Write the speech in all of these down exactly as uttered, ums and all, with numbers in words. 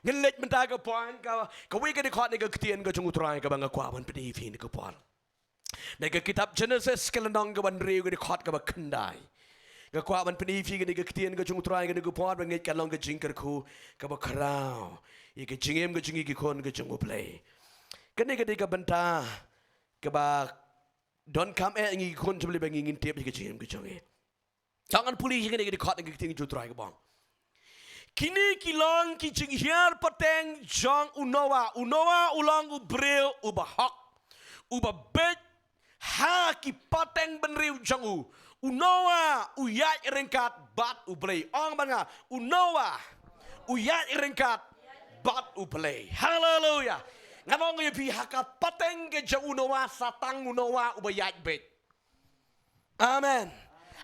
Ngin leit mynta ka point ka, kawei ka dkhot na ka ktien ka jong U Trai kaba nga kwah ban pyni ïa phi na ka por. Na ka kitab Genesis ka lynnong kaba hynriew ka dkhot kaba khyndai. Nga kwah ban pyni ïa phi kane ka ktien ka jong U Trai kane ka por, ba ngeit kan long ka jingkyrkhu kaba khraw ïa ka jingim ka jong ngi ki khun ka jong U Blei. Kane ka dei ka bynta kaba donkam eh ngi ki khun jong U Blei ba ngi ngin tip ïa ka jingim ka jong ngi. Tang ngan pule ïa kane ka dkhot na ka ktien jong U Trai kaba ong. Kine ki long ki jinghiar pateng jong u Noah. U Noah u long u briew uba hok, uba beit ha ki pateng bynriew jong u. U Noah u ïaid ryngkat bad U Blei. Ong bad nga, u Noah u ïaid ryngkat bad U Blei. Haleluya. Ngan ong ïa phi, ha ka pateng ka jong u Noah sa tang u Noah uba ïaid beit. Amen.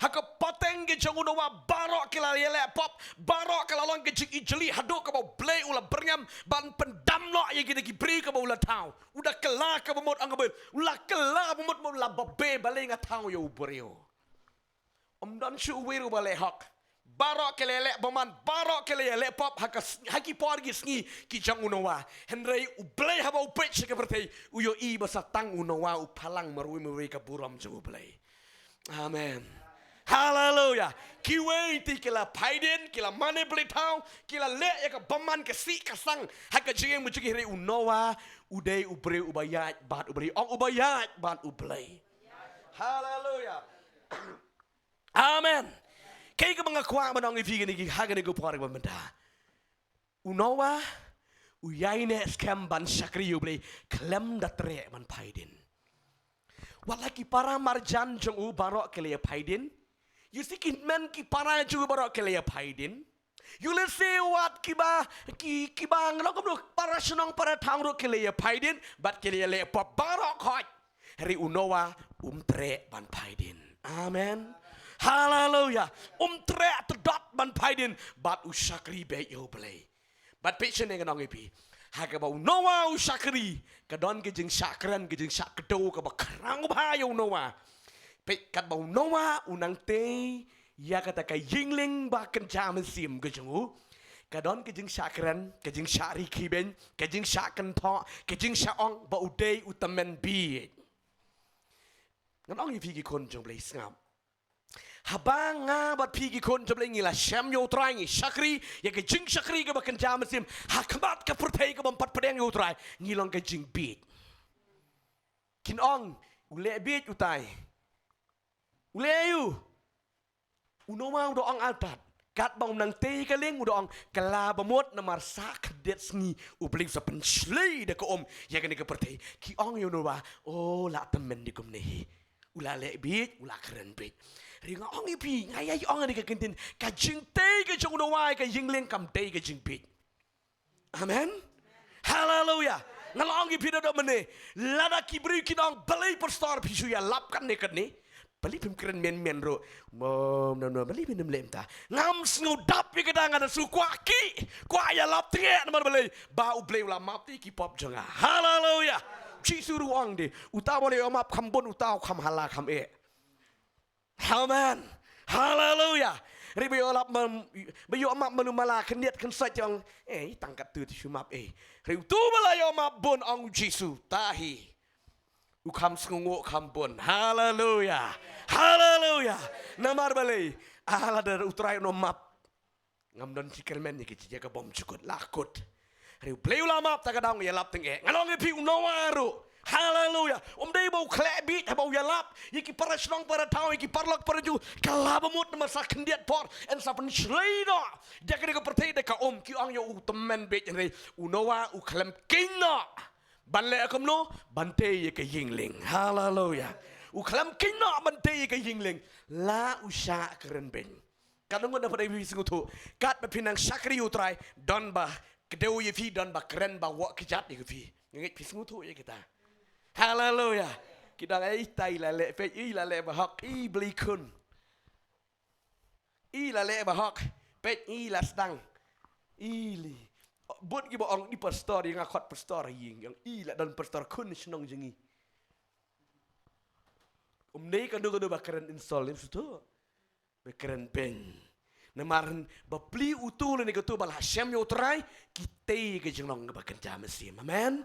Ha ka pateng ka jong u Noah baroh ki la ïaleh pop, baroh ki la long ka jingijli, haduh kaba U Blei u la byrngem ban pyndam noh ïa kita ki briew kaba u la thaw. U da kylla kaba mut, ong ka Baibl, u la kylla kaba mut, mut u la babe, balei nga thaw ïa u briew. Ym don shuh uwei ruh uba leh hok. Baroh ki la ïaleh bymman, baroh ki la ïaleh pop ha ka s-, ha ki por ki sngi ki jong u Noah. Hynrei U Blei haba u peit sha ka pyrthei, u ïohi ba sa tang u Noah u phalang marwei marwei ka burom jong U Blei. Amen. Haleluya. Kiwei te ki la phai dien, ki la mane blei thaw, ki la leh ïa ka bymman ka sih ka sang ha ka jingim ka jong ki, hynrei u Noah u dei u briew uba ïaid bad U Blei. Ong, uba ïaid bad U Blei. Haleluya. Amen. Kaei kaba nga kwah ban ong ïa phi kane ki, ha kane ka por kaba mynta. U Noah u ïaineh skhem ban shakri ïa U Blei khlem da treh ban phai dien. Wat la ki para marjan jong u baroh ki la ïa phai dien. Ïoh lehse ki hynmen ki para jong u baroh ki la ïa phai dien. Ïoh lehse wat kiba, ki, kiba ngan ong kumno, para shnong para thaw ruh ki la ïa phai dien bad ki la ïaleh pop baroh khoit. Hynrei u Noah um treh ban phai dien. Amen. Haleluya. Um treh tdot ban phai dien bad u shakri beit ïa U Blei. Bad peit shane ngan ong ïa phi. Ha kaba u Noah u shakri, ka don ka jingshah kren, ka jingshah kdew kaba khraw bha ïa u Noah. Peit katba u Noah u nang tei ïa kata ka ïinglieng ba kynja mynsiem ka jong u, ka don ka jingshah kren, ka jingshah ri khibeiñ, ka jingshah kynthoh, ka jingshah ong ba u dei u tymmen bieit. Ngan ong ïa phi ki khun jong U Blei, sngap. Haba nga bad phi ki khun jong U Blei ngi la shem ïa U Trai, ngi shakri ïa ka jingshakri kaba kynja mynsiem ha khmat ka pyrthei kabym pat pdiang ïa U Trai, ngi long ka jingbieit. Kin ong, u leh bieit utai. U leh aïu? U Noah u da ong artat. Katba u nang tei ka lieng u da ong, kylla ba mut namar sa khyndiat sngi U Blei u sa pynshlei da ka um ïa kane ka pyrthei. Ki ong ïa u Noah, o, la tymmen de kumne hi. U la leh bieit, u la kren bieit. Hynrei nga ong ïa phi, nga ïai ong ha kane ka kyntien, ka jingtei ka jong u Noah ïa ka ïinglieng kam dei ka jingbieit. Amen. Haleluya. Nga la ong ïa phi da mynne, lada ki briew kin ong, balei pastor phi shu ïalap katne katne, balei phim kren men men ruh? Mo, no, no, balei phim leh mynta? Ngam sngewdap ïa kata, nga da shu kwah ki, kwah ïalap tngeh namar balei? Ba U Blei u la map te ki pop jong nga. Haleluya. Jisu ruh u ong de, uta uba la ïoh map kham bun, uta u kham hala kham eh. Amen. Haleluya. Hynrei ba ïoh lap mem-, ba ïoh map manu mala khyndiat khynsoit ong, eh, tang katto te shu map eh. Hynrei uto ba la ïoh map bun, ong u Jisu, ta hi u kham sngewnguh kham bun. Haleluya. Haleluya. Namar balei? Ah, lada U Trai un ym map, ngam don jingkyrmen ïa ki jingeh ka bym jukut la kut. Hynrei U Blei u la map, ta ka daw nga ïalap tngeh. Ngan ong ïa phi, u Noah ruh, haleluya, um dei ba u khleh bieit haba u ïalap ïa ki para shnong para thaw, ïa ki paralok parajor, kylla ba mut namar sa khyndiat por yn sa pynshlei noh da kane ka pyrthei da ka um. Ki ong ïa u tymmen bieit, hynrei u Noah u khlem kynnoh ban leh kumno, ban tei ïa ka ïinglieng. Haleluya. U khlem kynnoh ban tei ïa ka ïinglieng, la u shah kren beiñ. Katno ngut na pdeng phi sngewthuh, katba phi nang shakri U Trai, don ba kdew ïa phi, don ba kren ba wah kjat ïa phi. Nga ngeit phi sngewthuh ïa kita. Haleluya. Ki dang, ei, tai la leh, peit, i la leh ba hok, i Blei khun. I la leh ba hok, peit, i la sdang. I li. Bun kiba ong i pastor, ïa nga khot pastor ïing, ïa i la don pastor khun shnong jong ngi. Um dei kano kano ba kren insult, ym sngewthuh. Ba kren beiñ. Namar bapli utu lane katu ba la shem ïa u Trai, ki tei ïa ka jinglong ba kynja mynsiem. Amen.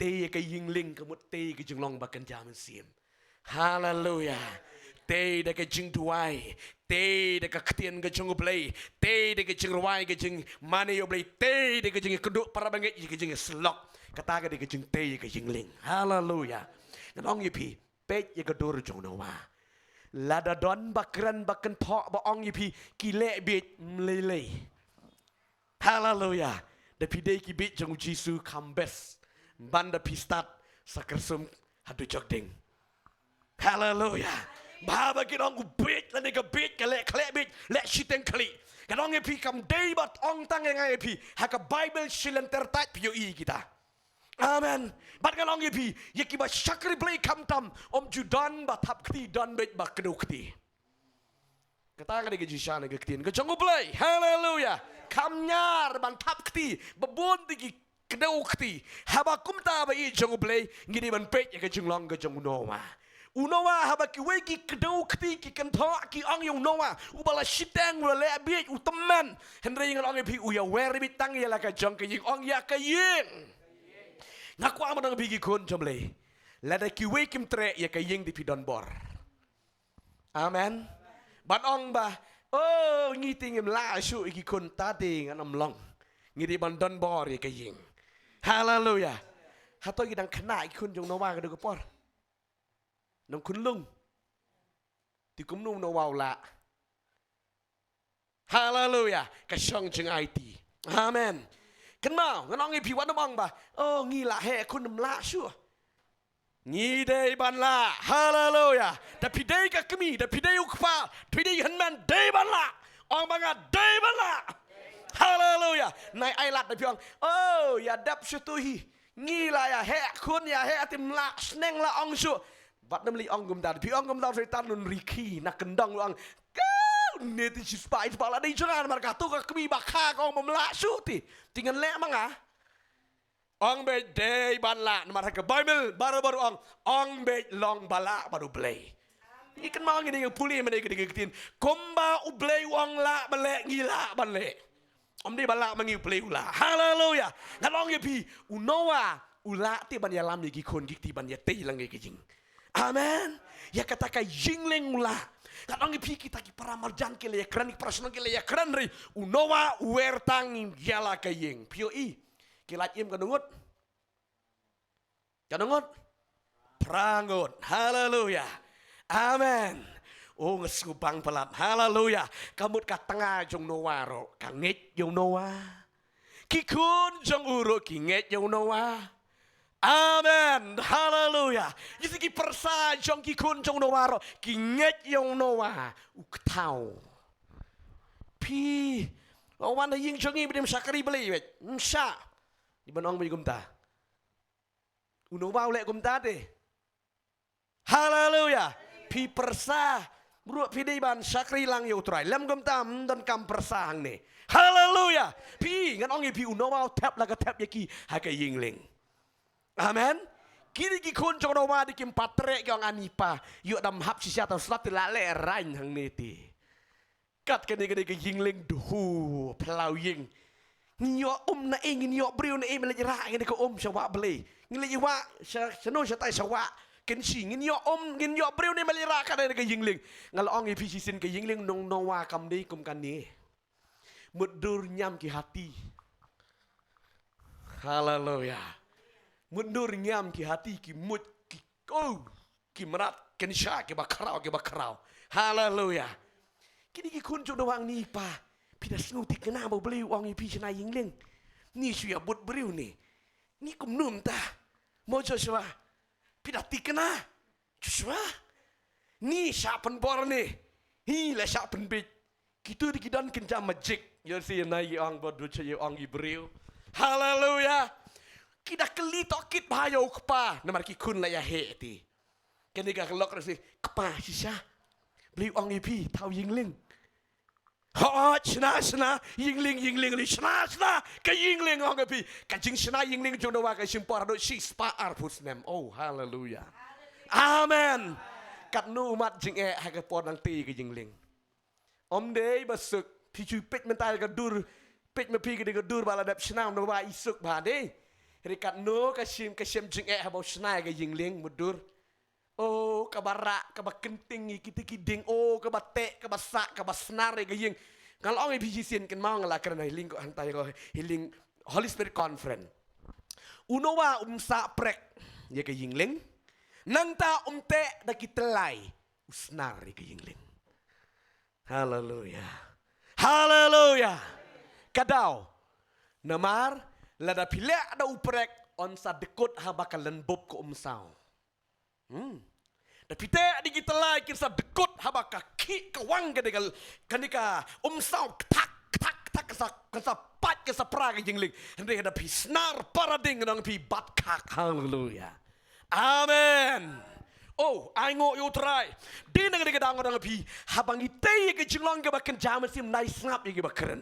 Tei ïa ka ïing lieng ka mut tei ïa ka jinglong ba kynja mynsiem. Haleluya. Tei da ka jingduwai, tei da ka ktien ka jong U Blei, tei da ka jingrwai ka jingmane ïa U Blei, tei da ka jingïakynduh para bangeit, ka jingïasyllok. Kata ka dei ka jingtei ïa ka ïing lieng. Haleluya. Ngan ong ïa phi, peit ïa ka dur jong u Noah. Lada don ba kren ba kynthoh ba ong ïa phi ki leh bieit, ym lei lei. Haleluya. Da phi dei ki bieit jong u Jisu, kham best ban da phi stad sa kyrsum haduh jok ding. Haleluya. Ba haba ki ong u bieit lane ka bieit, ka leh khleh bieit, leh shiteng khlieh. Ka ong ïa phi, kam dei ba ong tang ïa nga ïa phi. Ha ka Baibl shi lynter tait phi ïohi kita. Amen. Bad ngan ong ïa phi, ïa kiba shakri Blei khamtam, ym ju don ba thap kti, don beit ba kdew kti. Kata ka dei ka jingshisha na ka ktien ka jong U Blei. Haleluya. Kham ñiar ban thap kti, ba bun te ki kdew kti. Haba kumta ba ïeit jong U Blei, ngi dei ban peit ïa ka jinglong ka jong u Noah. U Noah, haba kiwei ki kdew kti, ki kynthoh, ki ong ïa u Noah, uba la shiteng, u la leh bieit, u tymmen. Hynrei ngan ong ïa phi, u ïawer bieit tang ïa la ka jong ka ïing, ong ïa ka ïing. Nga kwah ban ong ïa phi ki khun jong U Blei, lada kiwei kim treh ïa ka ïing, te phi don bor. Amen. Ban ong ba, oh, ngi te ngim lah shuh ïa ki khun, ta te ngan ym long. Ngi dei ban don bor ïa ka ïing. Haleluya. Hato ngi dang khynnah ïa ki khun jong u Noah ka dei ka por? Nang khunlung. Te kumno u Noah u lah? Haleluya. Ka shong jingaiti. Amen. Kynmaw, ngan ong ïa phi, wat nym ong ba, oh, ngi lah heh, khun ym lah shuh. Ngi dei ban lah. Haleluya. Da phi dei ka kmie, da phi dei u kpa, da phi dei hynmen, dei ban lah. Ong ba nga dei ban lah. Haleluya. Nai ai lad da phi ong, oh, ïa dep shuh tu hi. Ngi la ïa heh khun, ïa heh, te ym lah, sneng lah ong shuh. Wat nym leit ong kumta. Phi ong kumta, Soitan un rikhi na kyndong, u ong, kane te shispah, shispah la dei jong nga, namar katu ka kmie ba kha ka ong ba ym lah shuh te. Te ngan leh ma nga. Ong beit dei ban lah, namar ha ka Baibl baroh baroh ong, ong beit long ba lah bad U Blei. Ngi kynmaw ngi dei ngi pule mynne ka dei ka ktien. Kumba U Blei u ong lah ban leh, ngi lah ban leh. Ym dei ba lah ma ngi, U Blei u lah. Haleluya. Ngan ong ïa phi, u Noah u lah te ban ïalam ïa ki khun, ki kti ban ïatei lang ïa ka ïing. Amen. Ïa kata ka ïing lieng u lah. Ngan ong ïa phi, kita ki para marjan ki la ïakren, ki para shnong ki la ïakren, hynrei u Noah u wer tang ïa la ka ïing. Phi ïohi, ki lait im katno ngut? Katno ngut? Phra ngut. Haleluya. Amen. Oh, nga sngewbang palat. Haleluya. Ka mut ka tnga jong u Noah ruh ka ngeit ïa u Noah. Ki khun jong u ruh ki ngeit ïa u Noah. Amen. Haleluya. Ïa ki pyrsa jong ki khun jong u Noah ruh ki ngeit ïa u Noah u kthaw. Phi, wan ha ïing jong ngi, ba ym shakri Blei beit. Ym shah. Ngi ban ong beit kumta. U Noah u leh kumta te. Haleluya. Phi pyrsa ruh phi dei ban shakri lang ïa u Trai. Lem kumta ym donkam pyrsa hangne. Haleluya. Phi, ngan ong ïa phi, u Noah u thep la ka thep ïa ki ha ka ïing lieng. Amen. Kine ki khun jong u Noah dei kim pat treh, ki ong ani pa. Ïoh dam hap shisha, tam slap te la leh rain hangne te. Kat kane kane ka ïing lieng duhu, phyllaw ïing. Ngin ïoh um na ei, ngin ïoh briew na ei, me leit rah kane ka um sha wah Blei. Ngin leit wah sha, shano shatai sha wah Kynshi, ngin ïoh um, ngin ïoh briew ne me leit rah kane ka ïing lieng. Nga la ong ïa phi shisien, ka ïing lieng jong u Noah kam dei kum kane. Mutdur ñiam ki hati. Haleluya. Mutdur ñiam ki hati, ki muid, ki, oh, ki mrad, kynsha, kiba khraw, kiba khraw. Haleluya. Kine ki khun jong u Noah, ni pa, phi da sngew thikna ba U Blei u ong ïa phi shna ïing lieng? Ni shu ïa bud briew ne? Ni kumno mynta? Mo Joshua, phi da thikna? Joshua, ni shah pynbor ne? Hi, la shah pynbeit. Kitu de ki don kynja magic. Ïoh shi na ïa ong bad du cha ïa ong i briew. Haleluya. Ki da kylli tohkit bha ïa u kpa, namar ki khun la ïa heh te. Kane ka lok ra shi, kpa shisha. Blei u ong ïa phi, thaw ïing lieng. Hooid, shna, shna ïing lieng, ïing lieng, li shna, shna ka ïing lieng, ong ïa phi. Ka jingshna ïing lieng jong u Noah ka shim por haduh shispah arphew snem. Oh, haleluya. Amen. Katno u mat jingeh ha ka por nangtei ka ïing lieng. Ym dei ba suk, Phi ju peit mynta ka dur, peit ma phi ka dei ka dur ba la dep shna, no ba i suk ba dei. Hynrei katno ka shim, ka shem jingeh haba u shna ïa ka ïing lieng mutdur. Oh, kaba rah, kaba kynting ïa kita ki ding. Oh, kaba teh, kaba sah, kaba snar ïa ka ïing. Nga la ong ïa phi shisien, kynmaw nga la kren ha ïing ko hangta ïa ko, ha ïing Holy Spirit Conference. U Noah um sah prek ïa ka ïing lieng. Nangta um teh da ki tyllai, u snar ïa ka ïing lieng. Haleluya. Haleluya. Ka daw. Namar lada phi leh da u prek, yn sa dkut haba ka lynnbup ka um saw. Hmm. Da phi teh da ki tyllai, kin sa dkut haba ka khih ka wang, ka dei ka, ka dei ka um saw, kthak, kthak, kthak, kan sa, kan sa pait, kan sa pra ka ïing lieng. Hynrei da phi snar para ding, nang phi bat khak. Haleluya. Amen. Oh, ai nguh ïa u Trai. Dei na ka dei ka dang dang phi. Haba ngi tei ïa ka jinglong kaba kynja mynsiem, nai sngap ïa kiba kren.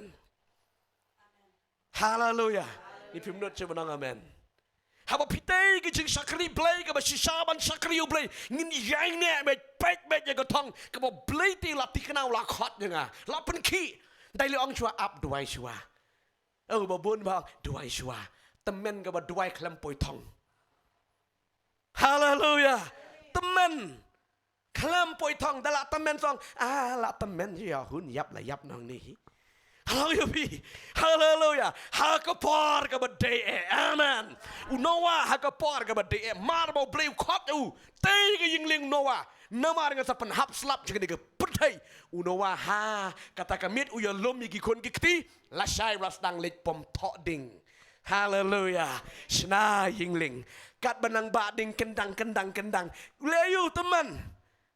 Haleluya. Ni phim nud sha ba nang amen. Haba phi tei ïa ka jingshakri Blei kaba shisha ban shakri ïa u Blei, ngin ïaineh beit, peit beit ïa ka thong kaba Blei te la thikna, la khot ïa nga, la pynkhih. Dei lei ong shuwa ap duwai shuwa. Oh, ba bun ba duwai shuwa. Tymmen kaba duwai khlem poi thong. Haleluya. Tymmen. Khlem poi thong, da la tymmen song. Ah, la tymmen ïa hun ïap la ïap nang ni. Haleluya. Haleluya. Ha ka por kaba dei eh. Amen. U Noah ha ka por kaba dei eh. Mar ba u Blei u khot u. Tei ka ïing lieng Noah. Namar ngan sa pynhap slap jong kane ka pyrthei. U Noah ha kata ka miet u ïalum ïa ki khun ki kti. Lashai la sdang leit pom thoh ding. Haleluya. Shna ïing lieng. Katba nang bah ding kyndang, kyndang, kyndang. Leh ïa u tymmen.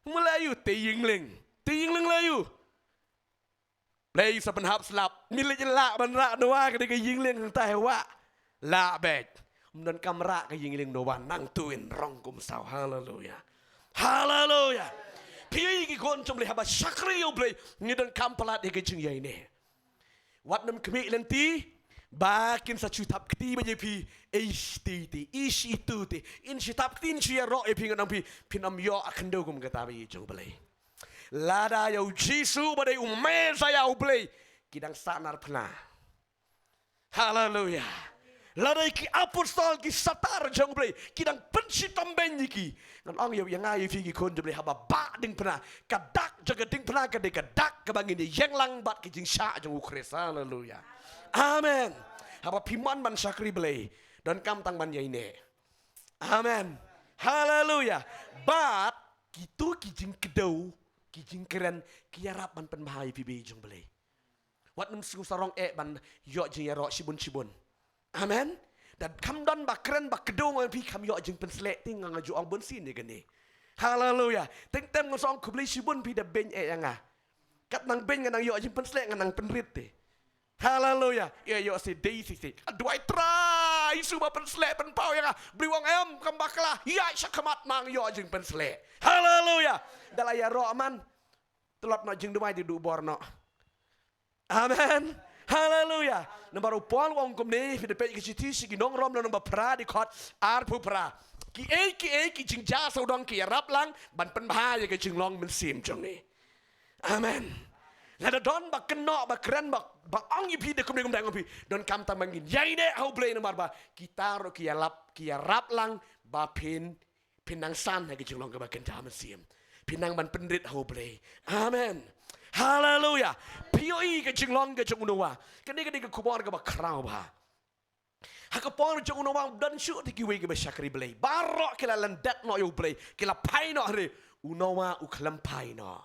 Mut leh ïa u, tei ïing lieng. Tei ïing lieng leh ïa u. Blei sa pynhap slap. Mih leit lah ban rah Noah ka dei ka ïing lieng hangta ha wah. Lah beit. Ym don kam rah ka ïing lieng Noah nangta, yn rong kum saw. Haleluya. Haleluya. Phi ki khun jong Blei, haba shakri ïa u Blei, ngi don kam palat ïa ka jingïaineh. Wat nym khmih lynti ba kin sa shu thap kti beit ïa phi. Ish ti ti, ish itu ti. Yn shu thap kti, yn shu ïaroh ïa phi, ngan ong phi, phin ym ïoh khyndew kum kata beit jong u Blei. Lada ïa u Jisu ba dei u Messaïah u Blei, ki dang sah narphna. Haleluya. Lada ïa ki apostol ki satar jong u Blei, ki dang pynshitom beiñ ïa ki. Ngan ong ïa, ïa nga ïa phi ki khun jong u Blei, haba bah diengphna, ka dak jong ka diengphna ka dei ka dak kaba ngin ïeng lang bad ka jingshah jong u Khrist. Haleluya. Amen. Haba phi mon ban shakri Blei, donkam tang ban ïaineh. Amen. Haleluya. Bad kito ki jingkdew, ki jingkren, ki ïarap ban pynbha ïa phi beit jong u Blei. Wat nym sngew sarong eh ban ïoh jingïaroh shibun shibun. Amen. Da kham don ba kren ba kdew ngan phi, kham ïoh jingpynsleh, te nga nga ju ong bun sien ïa kane. Haleluya. Teng teng nga sa ong khublei shibun phi da beiñ eh ïa nga. Kat nang beiñ nga nang ïoh jingpynsleh, nga nang pynrit te. Haleluya. Ïa ïoh shisha shisha. Aduwai Trai, shu ba pynsleh pynpaw ïa nga. Blei u ong em, kam bakla. Ïa sha khmat, nang ïoh jingpynsleh. Haleluya. Da la ïaroh man. Tlot noh jingduwai, te duh bor noh. Amen. Haleluya. Namar u Paul u ong kumne, phi da peit ka shithi sha ki nong Rom lynnong ba phra, dkhot arphew phra. Kiei kiei ki jingjia sawdong ki ïarap lang ban pynbha ïa ka jinglong mynsiem jong ngi. Amen. Lada don ba kynnoh ba kren ba, ba ong ïa phi da kumne kumne, ong phi, donkam tang ba ngin ïaineh ha u Blei namar ba kita ruh ki ïalap, ki ïarap lang ba phin, phin nang san ha ka jinglong kaba kynja mynsiem. Phin nang ban pynrit ha u Blei. Amen. Haleluya. Phi ïohi ka jinglong ka jong u Noah. Kane ka dei ka khubor kaba khraw bha. Ha ka por jong u Noah ym don shuh te kiwei kiba shakri Blei. Baroh ki la lyndet noh ïa u Blei. Ki la phai noh, hynrei u Noah u khlem phai noh.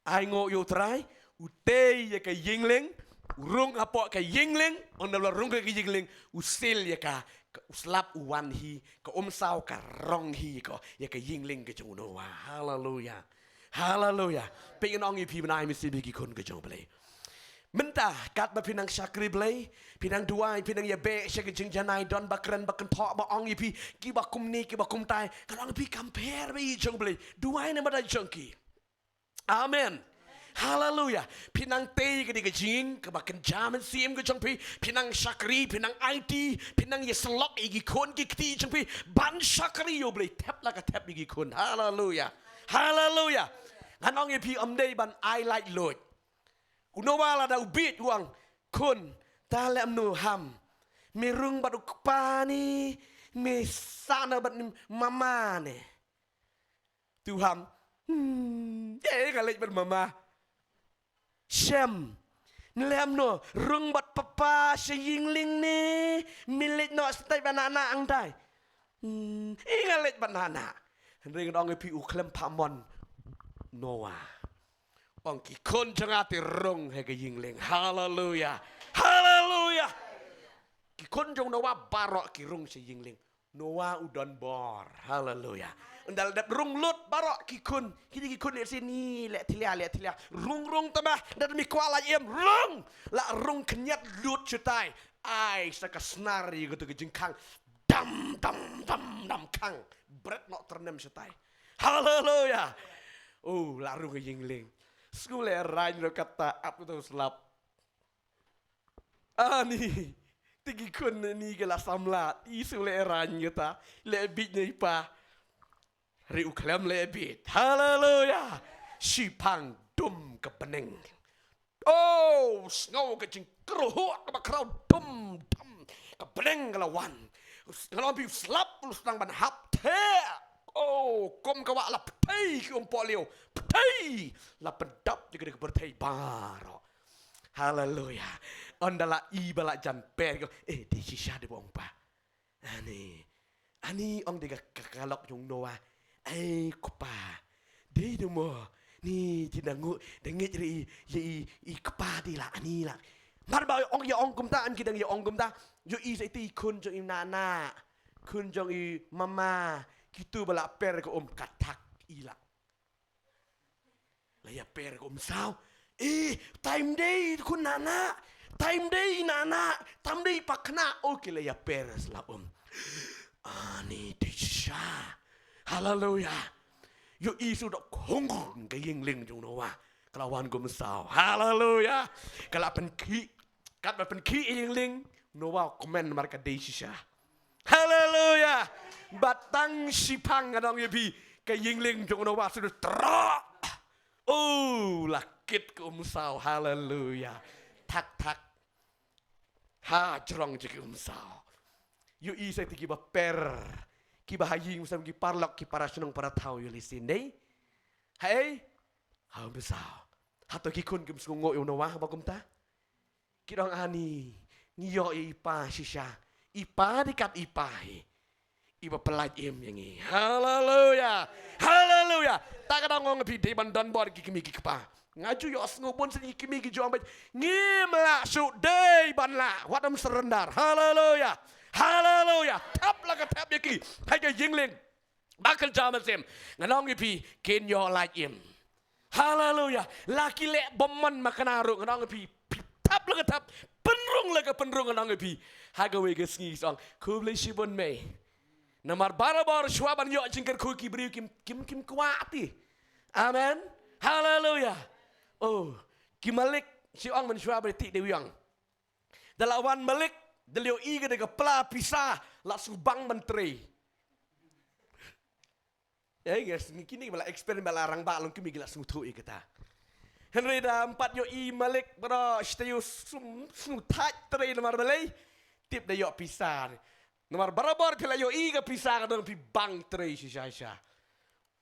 Ai nguh ïa u Trai, u tei ïa ka ïing lieng, u rung hapoh ka ïing lieng, ynda la rung ka ïing lieng, u sil ïa ka, ka, u slap u wan hi, ka umsaw ka rong hi ka, ïa ka ïing lieng ka jong u Noah. Haleluya. Haleluya. Phi, ngan ong ïa phi bnai mynsiem, phi ki khun ka jong u Blei. Mynta katba phi nang shakri Blei, phi nang duwai, phi nang ïabeh sha ka jingjanai, don ba kren ba kynthoh ba ong ïa phi kiba kumne kiba kumtai, ngan ong ïa phi, kam pher bad ïa jong u Blei. Duwai namar da jong ki. Amen. Haleluya. Phi nang tei ka dei ka jingïing kaba kynja mynsiem ka jong phi, phi nang shakri, phi nang aiti, phi nang ïasyllok ïa ki khun ki kti jong phi ban shakri ïa u Blei, thep la ka thep ïa ki khun. Haleluya. Haleluya. Ngan ong ïa phi, ym dei ban ai laitluid. U Noah lada u bieit u ong, khun, ta leh kumno ham? Me rung bad u kpa ne, me sah noh bad mama ne? Tu ham. Hmm, eh, nga leit bad mama. Shem. Me leh kumno, rung bad papa sha ïing lieng ne, me leit noh shatei bad anak-anak hangtai? Hmm, eh, nga leit bad anak-anak. Hynrei ngan ong ïa phi, u khlem phah mon Noah. Ong, ki khun jong nga te rung ha ka ïing lieng. Haleluya. Haleluya. Ki khun jong Noah baroh ki rung sha ïing lieng. Noah u don bor. Haleluya. Ynda la dep rung lut baroh ki khun. Kine ki khun leh sini, leh thyllia, leh thyllia. Rung, rung tama. Ynda me kwah lait im, rung. La rung khynñiat lut shatei. Ai sa ka snar ïa kato ka jingkhang. Dam, dam, dam, dam, khang. Bret noh tyrnem shatei. Haleluya. Oh, la rung ha ïing lieng. Sngewlehraiñ ruh kata, ap to slap. Ani, te ki khun ni ki la samla, i sngewlehraiñ kata, leh bieit na i pa. Hynrei u khlem leh bieit. Haleluya. Shiphang dum ka bneng. Oh, sngew ka jingkyrhuh kaba khraw dum dum. Ka bneng ka la wan. Ngan ong ïa phi, u slap u sdang ban hap theh. Oh, kum ka wah la pyrthei ki um pohliew. Pyrthei. La pyndap ïa ka pyrthei baroh. Haleluya. Ynda la i ba la jan per ko. Eh, dei shisha dei ba ong pa. Ani. Ani ong dei ka, ka, ka lok jong Noah. Ai kpa. Dei dei mo. Ni ti dang ngu, dang ngeit ri i, i, i kpa dei la, ani la. Mar ba ong ïa ong kumta, an ki dang ïa ong kumta. Ïohi sa ïa i khun jong i nana. Khun jong i mama. Kitu ba la per ka um ka thak i la. La ïa per ka um saw. Eh, time dei khun nana. Time dei nana. Time dei pakna. Okay, la ïa per sa la um. Ani dei shisha. Haleluya. Ïohi sa u dok hung ka ïing lieng jong Noah. Ka la wan kum saw. Haleluya. Ka la pynkhih. Katba pynkhih ïing lieng, Noah u kmen namar ka dei shisha. Haleluya. Bad tang shiphang, ngan ong ïa phi, ka ïing lieng jong Noah sa dei troh. Oh, la kit ka um saw. Haleluya. Thak thak. Ha jrong jong ka um saw. Ïohi sa ïa kiba per. Kiba ha ïing, um saw, ki paralok, ki para shnong para thaw, ïoh lehse dei. Haei? Ha um saw. Hato ki khun kim sngewnguh ïa u Noah ba kumta? Ki ong, ani, ngi ïoh ïa i pa shisha. I pa dei kat i pa hi. Iba pyllait im ïa ngi. Haleluya. Haleluya. Ta ka dang ong ïa phi dei ban don bor ki kmie ki kpa. Nga ju ïohsngew bun sien ki kmie ki ju ong ba ngim lah shuh, dei ban lah. Wat ym surrender. Haleluya. Haleluya. Thep la ka thep ïa ki. Ha ka ïing lieng. Ba kyrja mynsiem. Ngan ong ïa phi, kin ïoh lait im. Haleluya. La ki leh bymman ma kane ruh, ngan ong ïa phi, phi thep la ka thep, pynrung la ka pynrung, ngan ong ïa phi. Ha kawei ka sngi ki ong, khublei shibun mei. Namar barabor shuwa ban ïoh jingkyrkhu ki briew kim, kim, kim kwah ti. Amen. Haleluya. Oh, ki malik, shu ong mynshuwa ba ti dei u ïong. Da la wan malik, da la ïohi ka da ka pla pisa, la shu bang ban trei. Ïa, kine ba la experience, ba la rangbah long kmie ki la sngewthuh ïa kata. Hynrei da ym pat ïohi malik, bro, shu ïoh shu, shu thait trei namar balei. Tip da ïoh pisa. Namar barabor phi la ïohi ka pisa ka dang phi bang trei shisha shisha.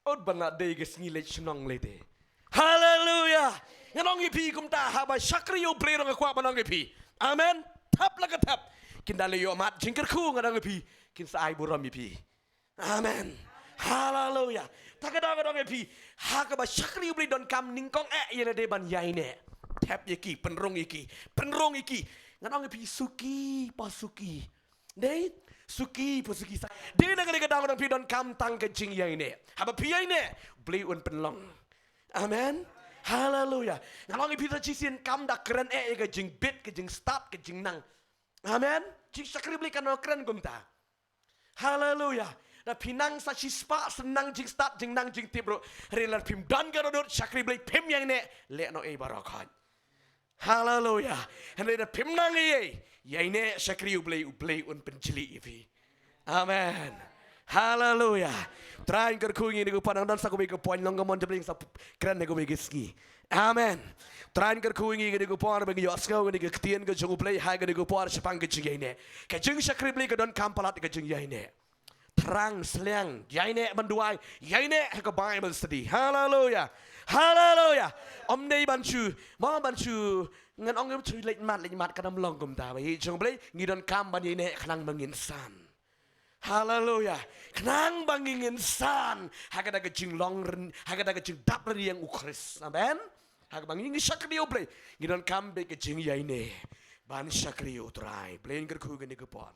Ut ban la dei ka sngi leit shnong lei te. Haleluya. Ngan ong ïa phi kumta, haba shakri ïa U Blei ruh nga kwah ban ong ïa phi. Amen. Thep la ka thep. Kin da leh ïoh mat jingkyrkhu, ngan ong ïa phi. Kin sa ai burom ïa phi. Amen. Haleluya. Ta ka dang, ka dang ïa phi. Ha kaba shakri U Blei donkam nyngkong eh ïa lade ban ïaineh. Thep ïa ki, pynrung ïa ki, pynrung ïa ki. Ngan ong ïa phi suki pa suki. Dei, suki pa suki sa. Dei na ka dei ka dang, ka dang phi donkam tang ka jingïaineh. Haba phi ïaineh, Blei un pynlong. Amen. Haleluya. Ngan ong ïa phi sa shisien kam da kren eh ïa ka jingbit, ka jingstad, ka jingnang. Amen. Jingshakri Blei kan ym kren kumta. Haleluya. Da phi nang sa shispah, sa nang jingstad, jingnang jingtip ruh. Hynrei lada phim don ka dohnud shakri Blei phim ïaineh, leh noh ei baroh khoit. Haleluya. Hynrei da phim nang ei ei, ïaineh shakri U Blei, U Blei un pynjli ïa phi. Amen. Haleluya. Trai, nga kyrkhu ïa ngi kane ka por, nang don sa kawei ka point long ka mon jabling sa kren ha kawei ka sngi. Amen. Trai, nga kyrkhu ïa ngi kane ka por ba ngi ïohsngew ïa kane ka ktien ka jong U Blei ha kane ka por shaphang ka jingïaineh. Ka jingshakri Blei ka donkam palat ka jingïaineh. Thrang, sliang, ïaineh ban duwai, ïaineh ha ka Bible study. Haleluya. Haleluya. Ym dei ban shu, mo ban shu, ngan ong ïa shu leit mat, leit mat, kan ym long kumta. Ba ïeit jong U Blei, ngi donkam ban ïaineh khnang ba ngin san. Haleluya. Khnang ba ngin san ha kata ka jinglong ryn, ha kata ka jingdap rynïeng U Khrist. Amen. Ha kaba ngi shakri U Blei, ngi donkam beit ka jingïaineh ban shakri U Trai. Blei, nga kyrkhu ïa kane ka por.